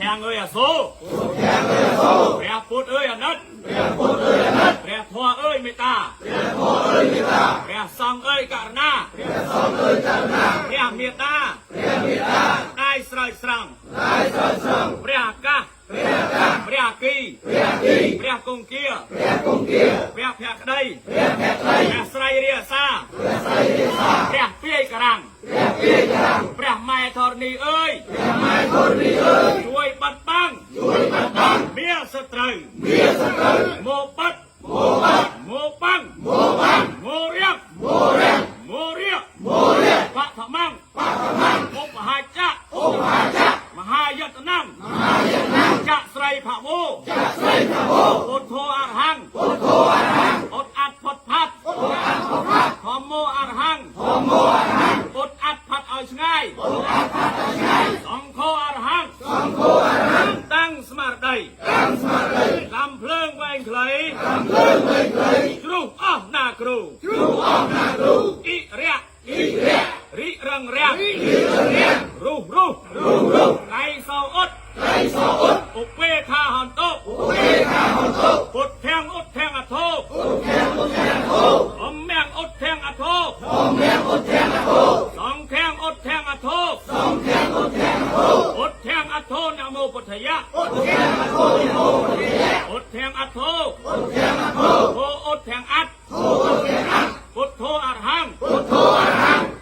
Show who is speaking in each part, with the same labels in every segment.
Speaker 1: ធាំងអើយអាសូពុទ្ធាំងអើយអាសូព្រះពុទ្ធអើយអាណិតព្រះពុទ្ធអើយអាណិតព្រះធម៌អើយមេត្តាព្រះធម៌អើយមេត្តាព្រះសង្ឃអើយករុណាព្រះសង្ឃអើយករុណាព្រះមេត្តាព្រះមេត្តាដាយស្រោចស្រង់ដាយស្រោចស្រង់ព្រះអាកាសព្រះអាកាសព្រះអគីព្រះអគីព្រះគង្គាព្រះគង្គាព្រះភក្តីព្រះភក្តីព្រះស្រីរាសាព្រះស្រីរាសាព្រះពាយការាំងព្រះពាយការាំងព្រះម៉ែធរណីអើយព្រះម៉ែធរណីអើយជួយបាត់បង់ជួយបាត់បង់មាសត្រូវមាសត្រូវមកបាត់មកបាត់មកបាំងមកបាំងមករៀបមករៀបមករៀបមករៀបបឋមੰបឋមੰឧបហាចៈឧបហាចៈមហាយតនំមហាយតនំចៈស្រីភវោចៈស្រីភវោពុទ្ធោអរហង្គពុទ្ធោអរហង្គអត់អត់ផុតផាត់អត់អត់ផុតផាត់ធម្មោអរហង្គធម្មោអរហង្គអត់អត់ផាត់ឲ្យឆ្ងាយអត់អត់ផាត់ឲ្យឆ្ងាយសង្ឃោអរហង្គសង្ឃោអរហង្គតាំងស្មារតីតាំងស្មារតីកំភ្លើងវែងខ្លីកំភ្លើងវែងខ្លីជ្រុះអស់ណាគ្រូជ្រុះអស់ណាគ្រូអិរៈអិរៈរិរឹងរាំងរិរឹងរាំងរុះរុះរុះរុះកៃសោអ៊ុតកៃសោអ៊ុតឧបេខាហន្តោឧបេខាហន្តោពុទ្ធាំងឧទ្ធាំងអធោពុទ្ធាំងឧទ្ធាំងអធោអមមៀងឧទ្ធាំងអធោអមមៀងឧទ្ធាំងអធោសង្ឃាំងឧទ្ធាំងអធោសង្ឃាំងឧទ្ធាំងអធោឧទ្ធាំងអធោនមោពុទ្ធយៈឧទ្ធាំងអធោនមោពុទ្ធយៈឧទ្ធាំងអធោឧទ្ធាំងអធោធោឧទ្ធាំងអត្ថធោឧទ្ធាំងអត្ថពុទ្ធោអរហង្គពុទ្ធោអរហង្គ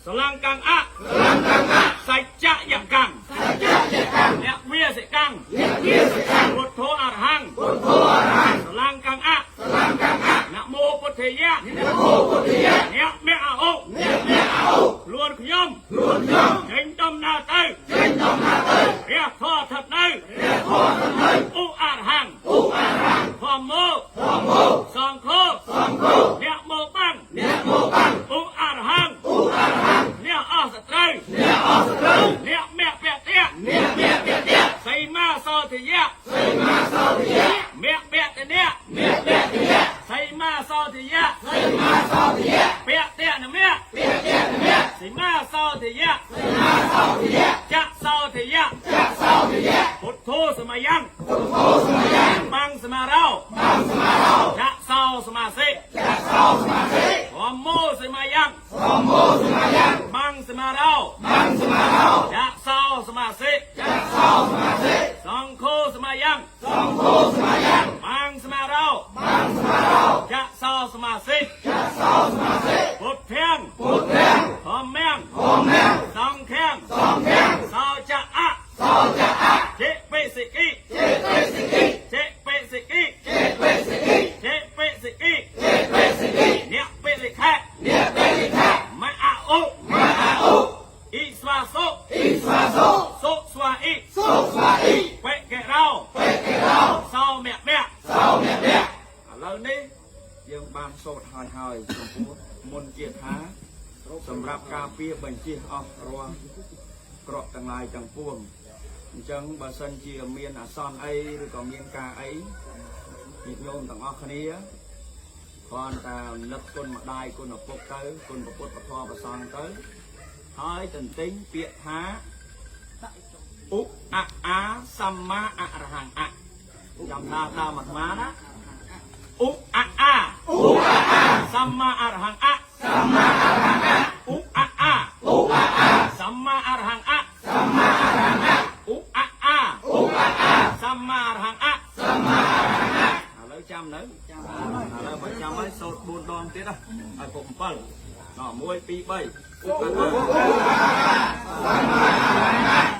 Speaker 1: សលង្កាំងអសលង្កាំងអសច្ចៈយកាំងសច្ចៈយកាំងអ្នកវាសិកាំងអ្នកវាសិកាំងពុទ្ធោអរហង្គពុទ្ធោអរហង្គសលង្កាំងអសលង្កាំងអនមោពុទ្ធយៈនមោពុទ្ធយៈអ្នកមៈអោអ្នកមៈអោខ្លួនខ្ញុំខ្លួនខ្ញុំចេញដំណើរទៅចេញដំណើរទៅព្រះធម៌ស្ថិតនៅព្រះធម៌ស្ថិតនៅឧអរហង្គឧអរហង្គធម្មោធម្មោសង្ឃោសង្ឃោអ្នកមកបាំងអ្នកមកបាំងឧអរហង្គឧអរហង្គអ្នកអស់សត្រូវអ្នកអស់សត្រូវអ្នកមៈពៈតៈអ្នកមៈពៈតៈសីមាសោធិយៈសីមាសោធិយៈមៈពៈតនៈមៈពៈតនៈសីមាសោធិយៈសីមាសោធិយៈពៈតនមៈពៈតនមៈសីមាសោធិយៈសីមាសោធិយៈចៈសោធិយៈចៈសោធិយៈពុទ្ធោសមយ៉ាងពុទ្ធោសមយ៉ាងបាំងសមារោបាំងសមារោចៈសោសមាសិចៈសោសមាសិធម្មោសមយ៉ាងធម្មោសមយ៉ាងបាំងសមារោបាំងសមារោចៈសោសមាសិចៈសោសមាសិសង្ឃោសមយ៉ាងសង្ឃោសមយ៉ាងបាំងសមារោបាំងសមារោចៈសោសមាសិចៈសោសមាសិពុទ្ធាំពុទ្ធាំធម្មំធម្មំសង្ឃំសង្ឃំសោចៈអសោចៈអចេបិសិគិចេបិសិគិចេបិសិគិចេបិសិគិចេបិសិគិចេបិសិគិអ្នកបិលិខៈអ្នកបិលិខៈមៈអឧមៈអឧអ៊ីស្វាសុអ៊ីស្វាសុសុស្វាអ៊ីសុស្វាអ៊ីបេកេរោបេកេរោសោមៈមៈសោមៈមៈឥឡូវនេះយើងបានសូត្រហើយហើយចំពោះមុនជាថាសម្រាប់ការពារបញ្ជាអស់រាល់ក្រក់ទាំងឡាយទាំងពួងអញ្ចឹងបើសិនជាមានអាសន្នអីឬក៏មានការអីញាតិញោមទាំងអស់គ្នាគ្រាន់តែនឹកគុណម្ដាយគុណឪពុកទៅគុណពុទ្ធពធប្រសង្ឃទៅហើយទន្ទិញពាក្យថាឧអអាសម្មាអរហង្គអចាំថាតាមអាត្មាណាឧអអាឧអអាសម្មាអរហង្គអសម្មាអរហង្គអឧអអាឧអអាសម្មាអរហង្គអសម្មាអរហង្គអឧអអាឧអអាសម្មាអរហង្គអសម្មាអរហង្គអឥឡូវចាំនៅចាំឥឡូវបើចាំហើយសូត្រ4ដងទៀតឲ្យគ្រប់7ដល់1 2 3ឧអអាសម្មាអរហង្គអ